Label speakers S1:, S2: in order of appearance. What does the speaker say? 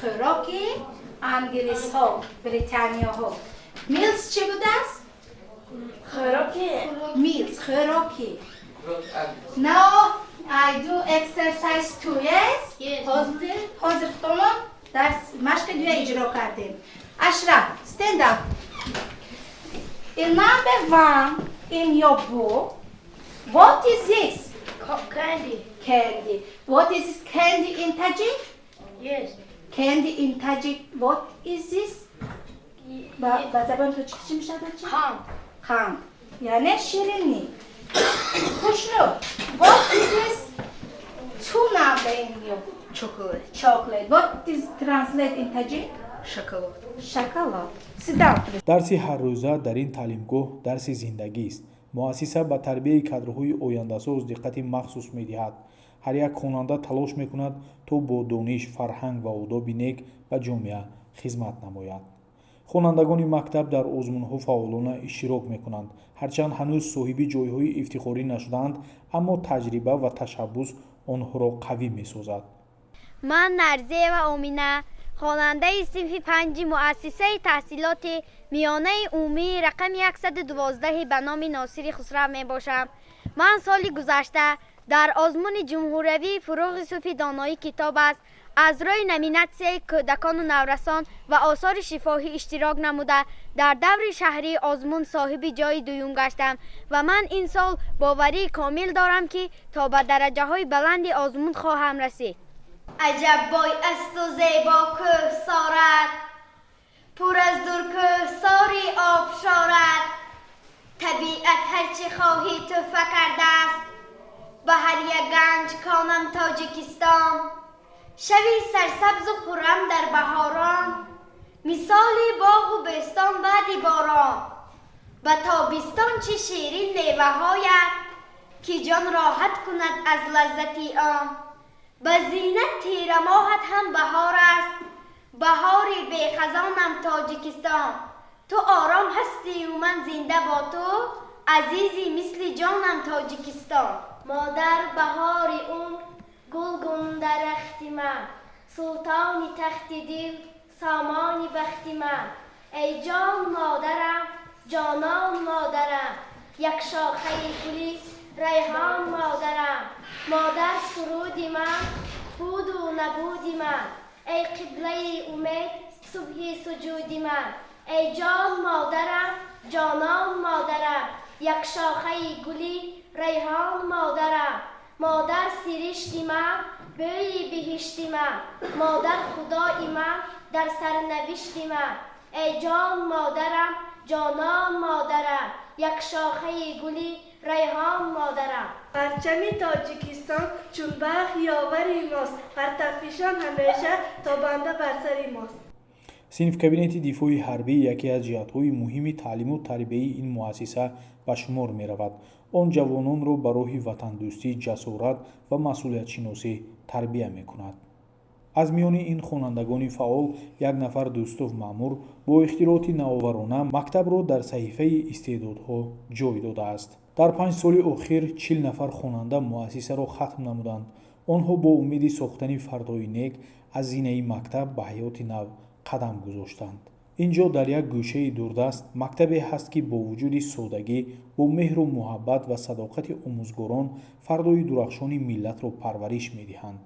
S1: Хӯроки англисҳо, британияҳо. Meals чӣ будааст?
S2: Хӯроки.
S1: Meals, хӯроки. Now I do exercise two, yes?
S2: Yes.
S1: Ҳозир худамон дарс машқи дуя иҷро кардем. Ашраф, stand up. In number one in your book, what is this?
S2: Candy.
S1: Candy. What is this candy in Tajik?
S2: Yes.
S1: Candy in Tajik, what is this? Ба забони тоҷикӣ чӣ мешавад, чӣ?
S2: Қанд.
S1: Қанд. Яъне ширинӣ. Хушнуд. What is this two number in your book?
S2: Chocolate.
S1: Chocolate. What is translate in Tajik?
S2: Шоколад.
S1: Шоколад. Sit down, please.
S3: Дарси ҳаррӯза дар ин таълимгоҳ дарси зиндагист. Муассиса ба тарбияи кадрҳои ояндасоз диққати махсус медиҳад. Ҳар як хонанда талош мекунад, то бо дониш, фарҳанг ва одоби нек ба ҷомеа хизмат намояд. Хонандагони мактаб дар озмунҳо фаъолона иштирок мекунанд. Ҳарчанд ҳанӯз соҳиби ҷойҳои ифтихорӣ нашудаанд, аммо таҷриба ва ташаббус онҳоро қавӣ месозад.
S4: Ман Нарзиева Омина, хонандаи синфи панҷи муассисаи таҳсилоти миёнаи умумии рақами 112 ба номи Носири Хусрав мебошам. Ман соли гузашта дар озмуни ҷумҳуриявии «Фурӯғи субҳи доноӣ китоб аст» аз рӯи номинатсияи кӯдакону наврасон ва осори шифоҳӣ иштирок намуда, дар даври шаҳрии озмун соҳиби ҷойи дуюм гаштам ва ман ин сол боварии комил дорам, ки то ба дараҷаҳои баланди озмун хоҳам расид.
S5: Аҷаб бой асту зебо кӯҳсорат, пур аз дур кӯҳсори обшорат. Табиат ҳарчи хоҳӣ тӯҳфа кардааст ба ҳар як ганҷ конам Тоҷикистон. Шави сарсабзу хуррам дар баҳорон, мисоли боғу бӯстон баъди борон. Ба тобистон чӣ ширин меваҳоят, ки ҷон роҳат кунад аз лаззати он. Ба зинат тирамоҳат ҳам баҳор аст, баҳори бехазонам Тоҷикистон. Ту ором ҳастию ман зинда бо ту, азизи мисли ҷонам Тоҷикистон.
S6: Модар баҳори умр, гулгун дарахти ман, султони тахти дил, сомони бахти ман. Эй ҷон модарам, ҷонон модарам, як шохаи гули райҳон модарам. Модар суруди ман, буду набуди ман, эй қиблаи умед, субҳи суҷуди ман. Эй ҷон модарам, ҷонон модарам, як шохаи гули райҳон модарам. Модар сиришти ман, бӯи биҳишти ман, модар худои ман дар сарнавишти ман. Эй ҷон модарам, ҷонон модарам, як шохаи гули райҳон модарам.
S2: Парчами Тоҷикистон чун бахт ёвари мост, партавфишон ҳамеша тобанда бар сари мост.
S3: Синф-кабинети дифои ҳарбӣ яке аз ҷиҳатҳои муҳими таълиму тарбияи ин муассиса ба шумор меравад. Он ҷавононро ба роҳи ватандӯстӣ, ҷасорат ва масъулиятшиносӣ тарбия мекунад. Аз миёни ин хонандагони фаъол як нафар, Дӯстов Маъмур, бо ихтирооти навоварона мактабро дар саҳифаи истеъдодҳо ҷой додааст. Дар 5 соли охир 40 нафар хонанда муассисаро хатм намуданд. Онҳо бо умеди сохтани фардои нек аз зинаи мактаб ба ҳаёти нав қадам гузоштанд. Ин ҷо дар як гӯшаи дурдаст мактабе ҳаст, ки бо вуҷуди содагӣ, бо меҳру муҳаббат ва садоқати омӯзгорон фардои дурахшони миллатро парвариш медиҳанд.